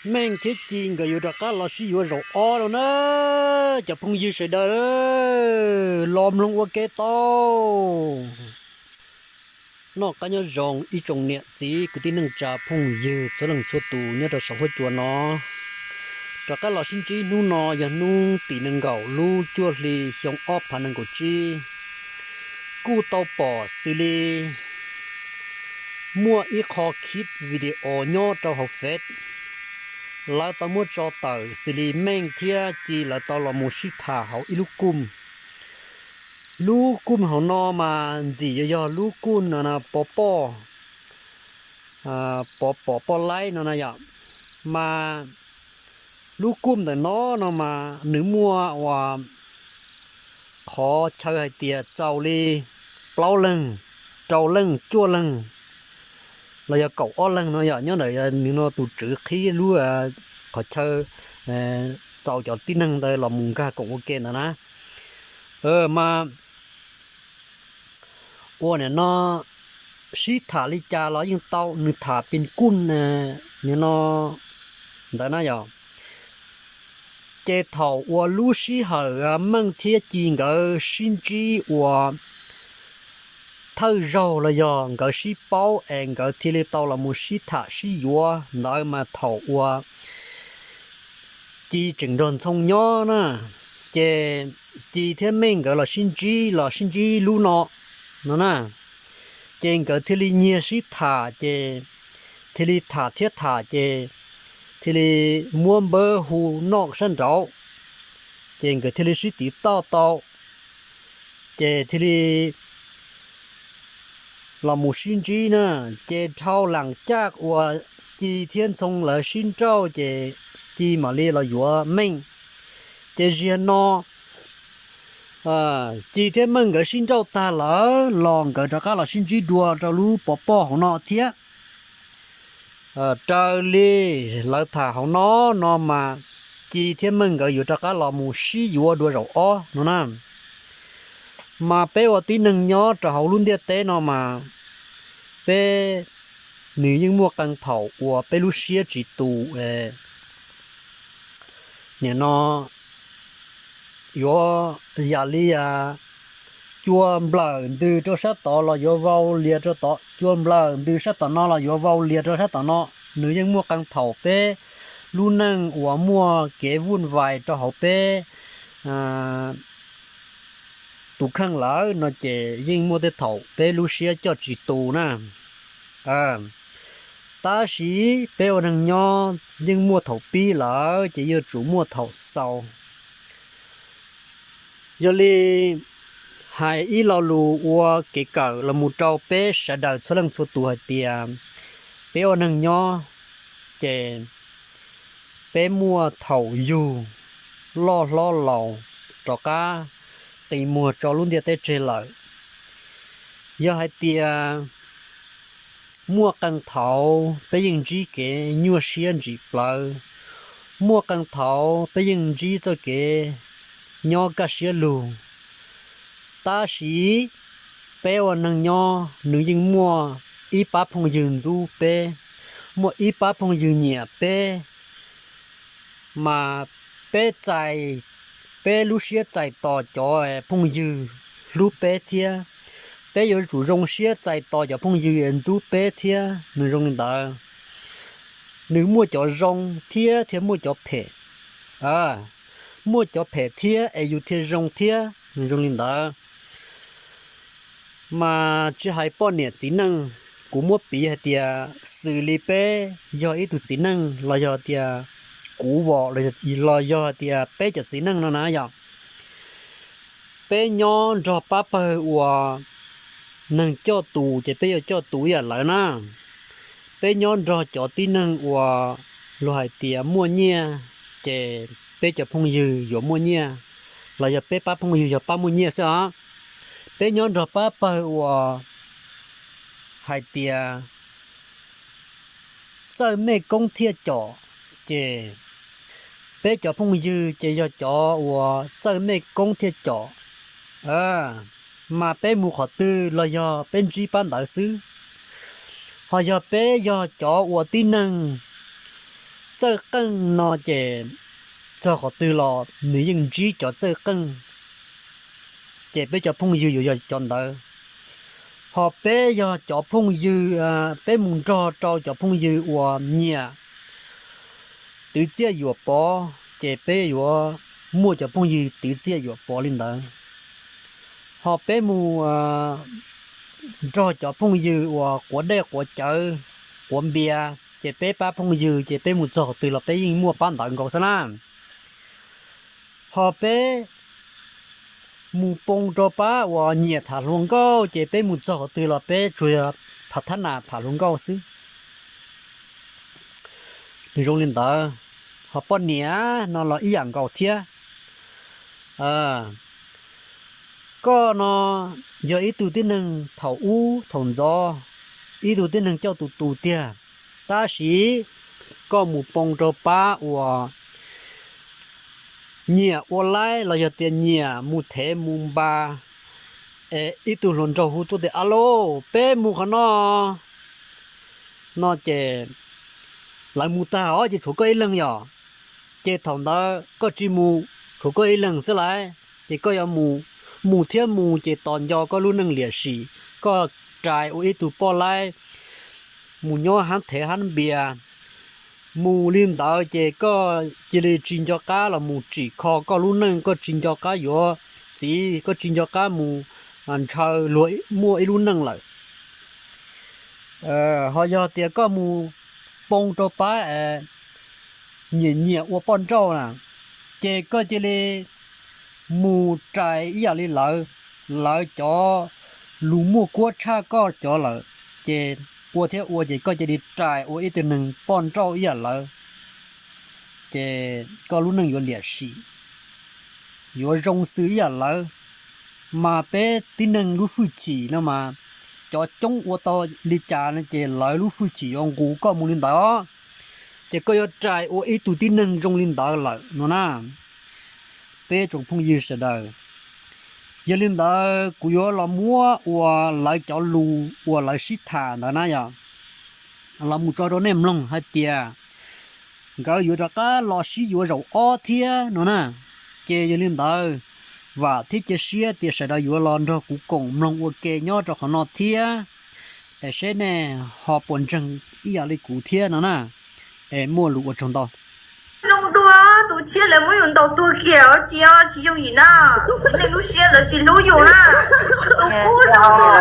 Meej thiab Ci nkawd yuav rov qab los sib yuav zaum ob no na. Cov phooj ywg sawv daws los mloog ua ke tau. Noj qab nyob zoo ib tsoom niam txiv kwv tij neej tsa phooj ywg txhua leej txhua tus nyob rau saum huab cua no. Rov qab los sib ntsib hnub no yog hnub tim nees nkaum lub cuaj hli xyoo ob phav nees nkaum tsib. Kuj tau pom xws li muaj ib qho clip video nyob rau hauv Face, lawv tau muab tso tawm xws li Meej thiab Ci lawv tau los mus sib tham hauv ib lub kuj. Lub kuj hauv no mas ntxim yog yog lub kuj no pov poj, pov pom poj laib no na yom. Mas lub kuj ntawm no no mas nws muaj uas qhov chaw hais tias txaus li plaub leeg, rau leej, cuaj leeg los yog kaum ob leeg no yom. Nyob ntawm nws no tus tswv qhib lub qhov chaw txaus cov tib neeg ntawd los mus nkag koom ua ke ntawd na. Mas ua nim no sib tham li cas los yeej tau, nws tham pin kuj nim no ntawd na yom. Ces thaum uas lub sij hawm Meej thiab Ci nkawd sib ntsib ua thawj zaug los yog nkawd sib paub es nkawd thiaj li tau los mus sib tham sib yuav ntawd mas thaum uas Ci tseem nrog Ntxhoo nyob na, ces Ci thiab Meej nkawd los sib ntsib los sib ntsib lub no no na. Ces nkawd thiaj li nyiag sib tham, ces thiaj li tham thiab tham, ces thiaj li muab npawb hu noj sab nraud, ces nkawd thiaj li sib tiv toj tau, ces thiaj li los mus sib ntsib na. Ces dhau lam caj uas Ci thiab Ntxhoo lawv sib nrauj, ces Ci mam li los yuav Meej. Ces ziag no Ci thiab Meej nkawd sib nrauj tag lawm los nkawd rov qab los sib ntsib dua rau lub pov poj hauv no thiab. Raws li lawv tham hauv no no mas Ci thiab Meej nkawd yuav rov qab los mus sib yuav dua zaum ob no na. Mas peb ua tib neeg nyob rau hauv lub ntiaj teb no mas peb, nws yeej muaj qee thaum uas peb lub siab tsis tus, nim no yuav yam li cua nplawm ntws rau sab tod los yuav vau lias rau tod, cua nplawm ntws sab tom no los yuav vau lias rau sab tom no. Nws yeej muaj qee thaum peb lub neej uas muaj kev vuj vais rau hauv peb tus kheej lawm no ces yeej muaj tej thaum peb lub siab coj tsis tus na. Tab sis peb ua neeg nyob yeej muaj thaum pib lawm ces yuav tsum muaj thaum xaus. Yog li hais ib lo lus ua kev kawm los mus rau peb sawv daws txhua leej txhua tus hais tias peb ua neeg nyob ces peb muaj thaum yug loj hlob laus rov qab qi muag tso lub ntiaj teb tseg lawm. Yog hais tias muaj qee thaum peb yeej ntsib kev nyuaj siab ntsim plawv, muaj qee thaum peb yeej ntsib txoj kev nyob kaj siab lug, tab sis peb ua neeg nyob nws yeej muaj ib pab phooj ywg ntxub peb, muaj ib pab phooj ywg nyiam peb, mas peb txais, peb lub siab txais tos cov phooj ywg hlub peb thiab. Peb yuav tsum zoo siab txais tos cov phooj ywg ntxub peb thiab. Nws zoo li ntawd, nws muaj cov zoo thiab thiaj muaj cov phem. Muaj cov phem thiab es yus thiaj zoo thiab. Nws zoo li ntawd. Mas tsis hais poj niam txiv neej, kuv muab piv hais tias xws li peb yog ib tug txiv neej los yog tias kuv vos los yog hais tias peb cov txiv neej no na yom, peb nyob nrog pab pawg uas neeg coj tus ces peb yuav coj tus ib yam lawv na. Peb nyob nrog cov tib neeg uas luag hais tias muaj nyiaj ces peb cov phooj ywg yuav muaj nyiaj, los yog peb pab phooj ywg yog pab muaj nyiaj xwb os. Peb nyob nrog pab pawg uas hais tias txawj mej koob thiaj com, ces peb cov phooj ywg ces yog cov uas txawj mej koob thiaj com, mas peb mus qhov twg los yog peb ntsib pab ntawd xwb. Ho yog peb yog cov uas tib neeg txawj qeej no ces txog qhov twg los nws yeej ntsib cov txawj qeej, ces peb cov phooj ywg yuav yog cov ntawd. Ho peb yog cov phooj ywg, peb mus nrog rau cov phooj ywg uas nyiam twv txiaj yuam pov, ces peb yuav muaj cov phooj ywg twv txiaj yuam pov li ntawd. Ho peb mus nrog cov phooj ywg uas quav dej quav cawv, quav npias, ces peb pab phooj ywg ces peb mus txog qhov twg los peb yeej muaj pab ntawd nkaus xwb na. Ho peb mus poo rau pab uas nyiam tham hluas nkauj ces peb mus txog qhov twg los peb tsuas yog phav thab nas tham hluas nkauj xwb. Nws zoo li ntawd. Ho poj niam no los ib yam nkaus thiab. Koj no yog ib tug tib neeg thaum ub thaum ntxov, ib tug tib neeg coj tus tus tiag, tab sis koj mus poo rau pab uas nyiam ua laib los yog tias nyiam mus thev mus npas, es ib tug hluas nraug hu tuaj tias, a los peb mus qhov no no ces lawv mus tag os ces tshuav koj ib leeg yom. Ces thaum ntawd koj tsis mus, tshuav koj ib leeg xwb lauj, ces koj yuav mus, mus thiab mus ces tos nco koj lub neej liam sim, koj rais ua ib tug poj laib mus nyob hab thev hab npias. Mus li ntawd ces koj cia li tsis nco qab los mus tsim kho koj lub neej, koj tsis nco qab yuav txiv, koj tsis nco qab mus ntshaw luag muaj ib lub neej lawm. Ho yog tias koj mus poo rau pab nyiam nyiam ua poj nrauj na, ces koj cia li mus rais ib yam li lawv, lawv cov lus muaj kuab tshaj koj cov lawm, ces ua thiab ua ces koj cia li rais ua ib tug neeg poj nrauj ib yam lawv, ces koj lub neej yuav liam sim, yuav zoo xws ib yam lawv. Mas peb tib neeg lub hwj chim no mas cov coob ua tau li cas no ces lawv lub hwj chim yuav nqus koj mus li ntawd os. Ces koj yuav rais ua ib tug tib neeg zoo li ntawd lawm no na, peb tsoom phooj ywg sawv daws. Yog li ntawd kuv yuav los muab uas lawv cov lus uas lawv sib tham ntawd na yom, los mus tso rau nej mloog hais tias nkawd yuav rov qab los sib yuav zaum ob thiab no na. Ces yog li ntawd, vam thiab cia siab tias sawv daws yuav los nrog kuv koom mloog ua ke nyob rau qhov no thiab, es seb nej ho puas ntseeg ib yam li kuv thiab no na. Es muaj lus ua tsaug ntau. Zoo dua, tus tshiab lawv muab yus ntaus tuag kiag, tsis, tsis yooj yim na. Txiv neej lub siab lawv tsis hlub yus na. Tus qub zoo dua,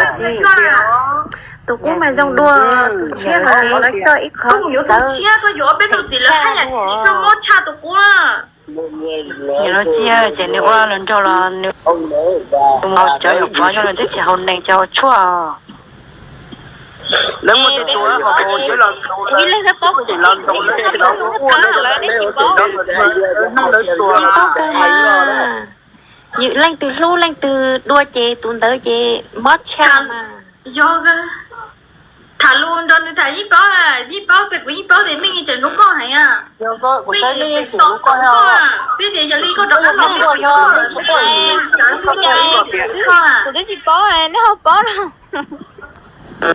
tus qub mas zoo dua, tus tshiab mas lawv coj ib qho. Koj mus yuav tus tshiab, koj yuav ob peb tus txiv lawv haj yam txiv, koj mob tshaj tus qub na. Yog lub tshiab ces nws ua los nraug los nws tus maum cov yuav pov zoo los twb tsis haus nees cov tshuaj. Lawv muaj tej tus ho ib leeg thiab paub kuv ces los nraug lawv ces los ua lawv tsis paub. Paub kawg mas. Yus leej twg hlub leej twg dua ces tus ntawd ces mob tshaj mas. Yog, tham lus nrog nws tham yeej paub, yeej paub, peb kuv yeej paub tias Meej tseem hlub koj heev. Kuv saib Meej yeej tseem hlub koj, peb tias yog li koj rov qab los, kuv twb tsis paub, nej ho paub no.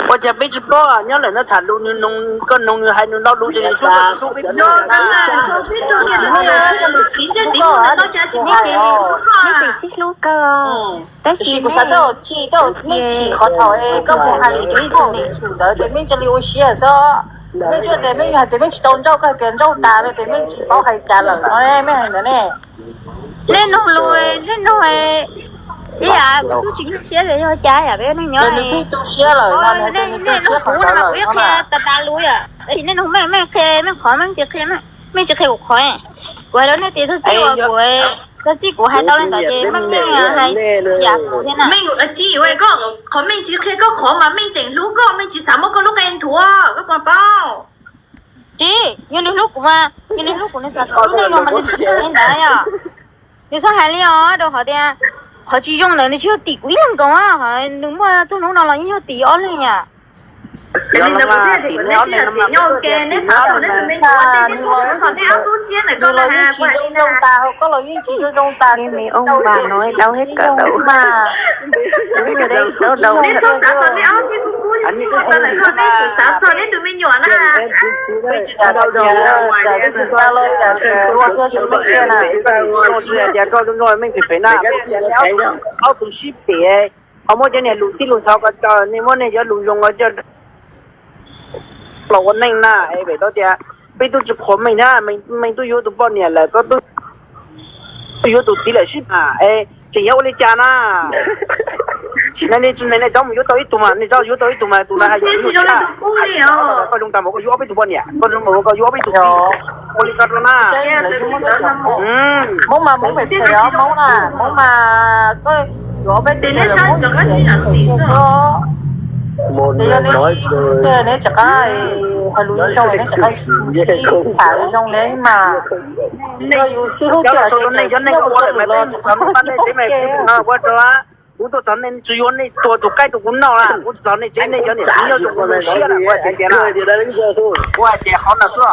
Ua cas peb tsis paub, nyob lawm no tham lus nws, koj noog nws hais nws lo lus ces nws hlub koj, hlub peb. Peb tsis hlub, Meej tseem sib hlub kawg. Tab sis kuv xav tau tsis tau Meej tsis qhov thaum koj mus hais Meej tus niam tsum ntawd ces Meej cia li ua siab xwb. Meej tsuas tias Meej hais tias Meej tsis tau nrauj, koj hais tias nrauj tas no ces Meej tsis paub hais cas lawm no ne, Meej hais ntawd ne. Nej noog lus, nej noog ib yam kuv twb tsis nkag siab tias yog cas yam peb neeg nyob. Nws pheej tu siab lawm no, nws tias nws tu siab qhov ntawd lawm no na. Kuv yeej qhia tas tas lus yom, nej noog Meej, Meej qhia Meej qhov, Meej tsis qhia, Meej tsis qhia kuv qhov. Kuv hais rau nej tias txog txij uas kuv, txog txij kuv hais tau li ntawd ces Meej hais yam kuv thiab na. Meej, tsis, koj, qhov Meej tsis qhia koj qhov mas Meej tseem hlub koj, Meej tsis xav muab koj lub qe nthuav, koj puas paub? Tsis, yog nws hlub kuv mas, yog nws hlub kuv nws xav tau lub neej no mas nws tsis hais li ntawd yom. Nws txhob hais li os, rau qhov tias qhov tsis zoo ntawd nws tsis yog tim kuv ib leeg nkaus, nws muaj txog hnub no los yeej yog tim ob leeg yom. Yog li ntawd kuv thiaj tias kom neb sib zam txim nyob ua ke, neb xav txog neb tus me nyuam, neb txhob xav txog neb ob tug siab ntawm ko na, kuv hais li na. Nws los yeej tsis zoo zoo tas, hauv ko los yeej tsis zoo zoo tas, dau hwv kawm dau mas. Neb txhob xav txog neb ob tug kub kub li sib ua tau ntawm ko, neb tsuas xav txog neb tus me nyuam na. Xav tsis tau los cas tsis ua koj sib ua kiag na. Tsis hais tias koj zoo zoo meej phem phem na, ob tug sib phem, ho muab cov niag lus txhij lus ntxhov ko tso, nej muab nej cov lus zoo ko coj los ua neej na. Es vim tau tias peb twb tsis qhuas meej thiab, meej twb yuav tus poj niam lawm, koj twb yuav tus txiv lawm sib mas es tseem yuav ua li cas na? Sim neej nej tsis neej nej rov mus yuav tau ib tug mas, nej rov yuav tau ib tug mas tus ntawd hais tias koj zoo tag npaum koj yuav ob peb tug poj niam, koj zoo npaum koj yuav ob peb tug txiv, ua li ko rau na. Hmoob mas Hmoob phem phem os, Hmoob na, Hmoob mas koj yuav ob peb tug poj niam Hmoob tsis zoo xwb. Ces yog neb, ces neb tsis qab hais lus zoo, neb tsis qab tham zoo li mas. Yog yus sib hlub tiag ces sib hlub tiag los tsis qab ua. Kuv tuaj txog nej tsis yuav nej tua tus qaib rau kuv noj la, kuv txog nej tsev nej cov niam txiv nyob zoo siab lawm, kuv hais tias no, kuv hais tias qhov no xwb.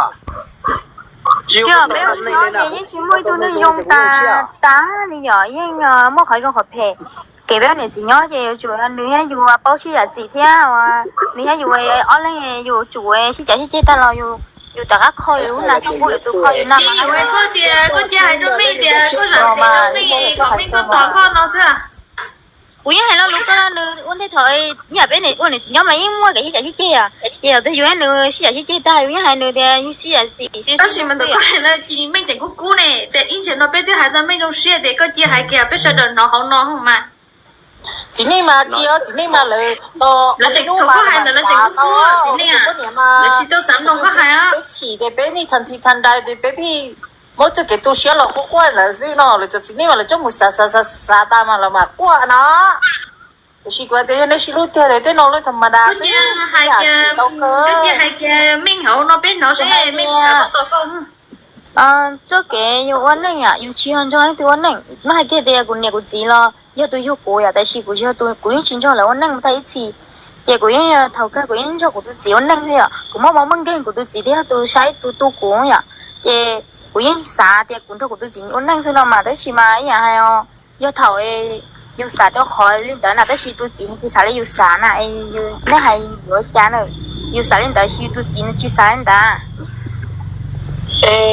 Tsis yog peb ua neej li na, yeej tsis muaj ib tug neeg zoo tas tas li yom, yeej muaj qhov zoo qhov phem. Kev peb ua niam txiv nyob ces yuav tsum nws thiab yus paub sib zam txim thiab, nws thiab yus ob leeg yuav tsum sib cav sib ceg tag los yus rov qab kho yus lub nas txhob pub lwm tus kho yus na. Koj tias koj cia hais rau Meej tias koj zam txim rau Meej kom Meej tuaj tos koj no xwb. Kuv yeej hais lo lus koj, nws ua ntej thaum yam peb ua niam txiv nyob mas yeej muaj kev sib cav sib ceg os. Ces yog twg yus thiab nws sib cav sib ceg tag yus yeej hais nws tias yus sib zam txim xwb. Tab sis mas ntawm koj hais no ces Meej tseem kub kub ne, ces ib ntsis no peb twb hais tau Meej zoo siab tias koj cia hais kiag peb sawv daws hnov hauv no mas. Txiv neej mas tsis, txiv neej mas lawv, lawv tseem, thaum koj hais ntawd lawv tseem kub kub, txiv neej lawv tsis tau xav mloog koj hais. Peb chim ces peb nim tham thi tham dai ces peb pheej muab txoj kev tu siab los quaj quaj ntawd xwb no, lawv cov txiv neej mas lawv coj mus xav xav xav xav tas mas lawv mam quaj no. Tiam sis kuv tias yog nej sib hlub tiag ces tej no lub tham ma da xwb, sib zam txim tau kawg. Meej hauv no peb hnov seb Meej hais tau koj. Txoj kev yus ua neej yom, yus tsis yog nrog leej twg ua neej. Muab hais kiag tias kuv niam kuv txiv los yog tus yug kuv yom, tab sis kuv tsis yog tus, kuv yeej tsis nrog lawv ua neej tag ib txhis. Ces kuv yeej thaum kawg kuv yeej nrog kuv tus txiv ua neej xwb yom. Kuv muaj mob muaj nkeeg kuv tus txiv thiaj yog tus saib tus tu kuv yom. Ces kuv yeej xav tias kuv nrog kuv tus txiv ua neej xwb no mas, tab sis mas ib yam hais os, yog thaum yus xav rau qhov li ntawd na, tab sis tus txiv nws tsis xav li yus xav na, es yus, nej hais yuav cas na, yus xav li ntawd sis tus txiv nws tsis xav li ntawd.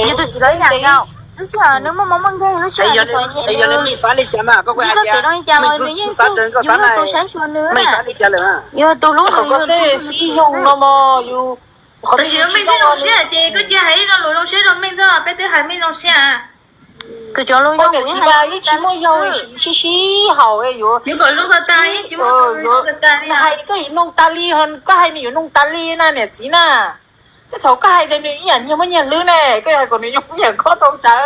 Yus tus txiv los ib yam nkaus, lub sij hawm nws muaj mob muaj nkeeg, lub sij hawm nws txom nyem, nws tsis txoj kev zoo li cas los nws yeej yus yog tus saib xyuas nws, yus yog tus hlub nws, yus yog tus xwb. Tab sis Meej twb zoo siab ces koj cia hais ib lo lus zoo siab rau Meej xwb, peb twb hais Meej zoo siab. Kuv cov lus zoo kuv yeej hais, yeej tsis muaj yau sib sib haum yuav, yuav kom zoo tas tas, yeej tsis muaj yau zoo tas tas li. Hais koj yuav noog tas li, koj hais nws yuav noog tas li na niam txiv na. Tej thaum koj hais tias nws ib yam nyias muaj nyias hlwb ne, koj yuav hais kom nws nyias muaj nyias khob tau cas.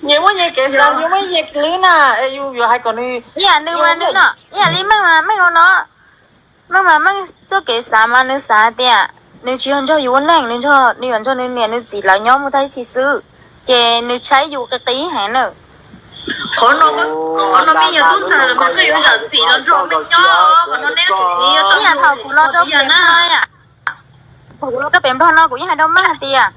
Nyias muaj nyias kev xav, nyias muaj nyias hlwb na, es yus yuav hais kom nws ib yam nws mas nws no, ib yam li Meej mas Meej no no. Meej mas Meej txoj kev xav mas nws xav tias nws tsis yog nrog yus ua neej, nws nrog, nws yuav nrog nws niam nws txiv lawv nyob mus tag ib txhis xwb, ces nws tshaib yus qis qis heev na. Qhov no, qhov no Meej yog tub ntxawg los mas koj yuav zam txim los nrog Meej nyob, qhov no neb ib yam thaum kuv los rau pem Nplog, thaum kuv los rau pem Nplog no kuv yeej hais rau Meej hais tias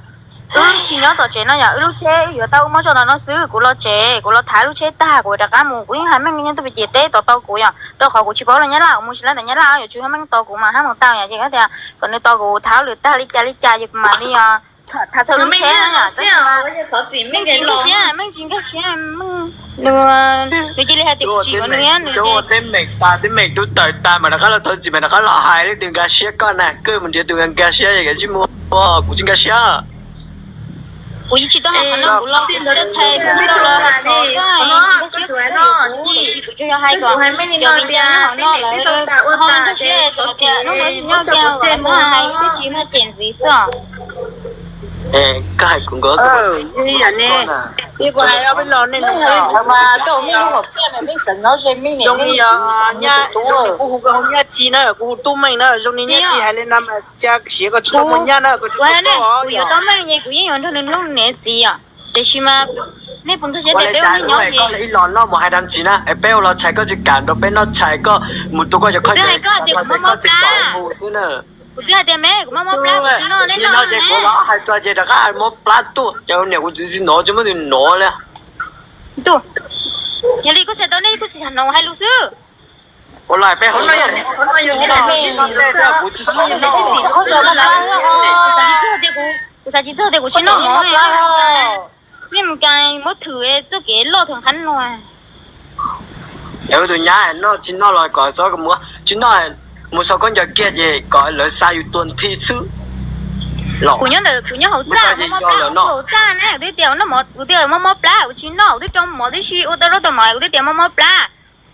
wb tsis nyob tom tsev no yom, wb lub tsheb wb yuav tau wb muab tso ntawm no xwb, kuv los tsev kuv los thav lub tsheb tag kuv rov qab mus, kuv yeej hais Meej nyob tuaj pem ciam teb tos tau kuv yom, rau qhov kuv tsis paub los Nyab Laj, kuv mus tsis laib ntawm Nyab Laj, yuav tsum yog Meej tos kuv mas hab mus tau yom, ces tias kom nws tos kuv thav lwm tag li cas li cas ces kuv mam li os. Thav txog lub tsheb no yom, Meej tsis nkag siab, Meej cia li hais tias kuv tsis yuav nws, nws teb meem tas, teb meem tub tawm tas mas rov qab los thov txim mas rov qab los hais leej twg nkag siab koj na, koj mus nrhiav tus nkag siab es kav tsij mus, kuv tsis nkag siab. Kuv yeej tsis tau hais qhov no, kuv los kuv tsis tau txhais kuv tsis tau hais kom cov viv ncaus nyob hauv no lawv ho nkag siab tias tias hnub no tsis nyob tias lawv muab hais twb tsis muaj cem ntxiv xwb os. Koj hais kuv nkaus, kuv hais ob peb los nej, mas koj ua Meej lub hom phiaj mas Meej xeem nyob ze Meej niam zoo li yog nyab, kuv hu koj hu nyab tsis na, kuv hu tub Meej na, zoo li nyab tsis hais li no mas cia siav koj tsis tau muaj nyab na, koj tsis tau, kuv yuav tau Meej ces kuv yeej yuav nrog nws hlub niam txiv os. Tiam sis mas nej puas nkag siab tias peb ua neej nyob ces ib los noj mus hais dab tsi na, es peb ua los tshais koj tsis kam nrog peb noj tshais, koj mus tu koj cov khaub ncaws, koj tsis txhob mus xwb na. Kuv twb hais tias me, kuv mob mob plab, kuv tsis noj, nej noj no ces kuv los hais txog ces rov qab hais mob plab tuaj, ces niam kuv tus txiv hnov tsis muaj tus hnov li. Yog li kuv txhais tau nej kuj tsis xav hnov hais lus xwb. Ua li peb qhov no yog kuv tsis xav noj, kuv xav tsis txog tias kuv tsis noj mov. Nej mus kas muab thwm txoj kev loj thwm qhab no. Es tus nyab noj tsis noj los kom txhob mus, tsis noj, mus sau khaub ncaws kiag ces kom lawv xa yus tua nthi xwb. Kuv nyob ntawm, kuv nyob hauv txaj, hauv txaj ne, kuv twb tias noj mov, kuv twb mob mob plab, kuv tsis noj, kuv twb rau mov tib si ua tau zaub tau mov, kuv twb tias mob mob plab.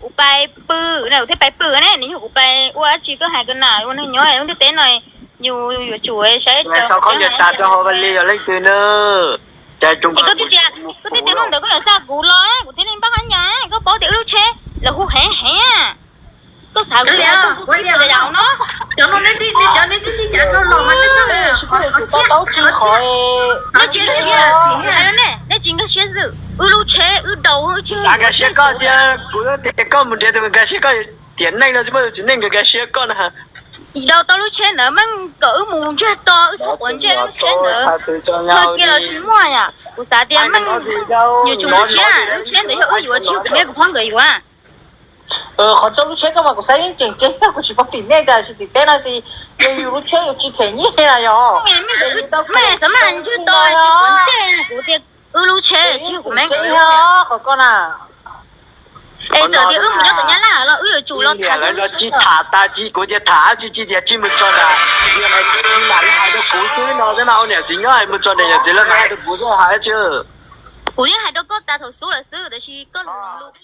Kuv pais pw, kuv thiaj pais pw ne, nws yog kuv pais ua dab tsi koj hais ko na, ua neeg nyob lub ntiaj teb no yus yuav tsum saib sau khaub ncaws tas rau hauv vaj li yog leej twg na. Koj tias, koj tias tias hnub ntawd koj yuav xa kuv los, kuv thiaj li npaj qab nya, koj paub tias wb lub tsheb lawv hu heev heev. Koj xav kuv li, koj xav kuv li no. Cov no nej tib, cov nej tib sib cav rau los mas nej txhob, nej tsis nkag siab, nej tsis nkag siab xwb, wb lub tsheb wb daus wb tsis xav nkag siab koj thiab, kuv tias koj mus nrhiav tus nkag siab koj, tiam neej no tsis muaj tus txiv neej nkag siab koj na. Daus tau lub tsheb ntawd meej kom wb mus ntsiag to, wb txhob quav ntsej lub tsheb ntawd. Txog kiag los tsis muaj yam, kuv xav tias meej, yus tsum nkag siab, lub tsheb ntawd yog wb yuav tsis yog kuv me kuv phob nkawd yuav. Qhov txog lub tsheb koj mas kuv xav yeej tseem ceeb, kuv tsis paub tim nej, tiam sis tim peb no xis, yog yus lub tsheb yus tsis them nyiaj na yog. Meej xav mas ntsiag to tsis quav ntsej, kuv tias wb lub tsheb tsis yog kuv me nkawd yuav. Qhov koj na, es txawm tias wb mus nyob tom Nyab Laj los wb yuav tsum los tham, tsis tham tas ci kuv tias tham dab tsi, tsis tias tsis mus tso nram, lam hais rau kuv xwb no, ua niam txiv nyob mus tso nram niam txiv lawv mas hais rau kuv xwb hais dab tsi. Kuv yeej hais rau koj tas thaum xub lawm xwb, tab sis koj lus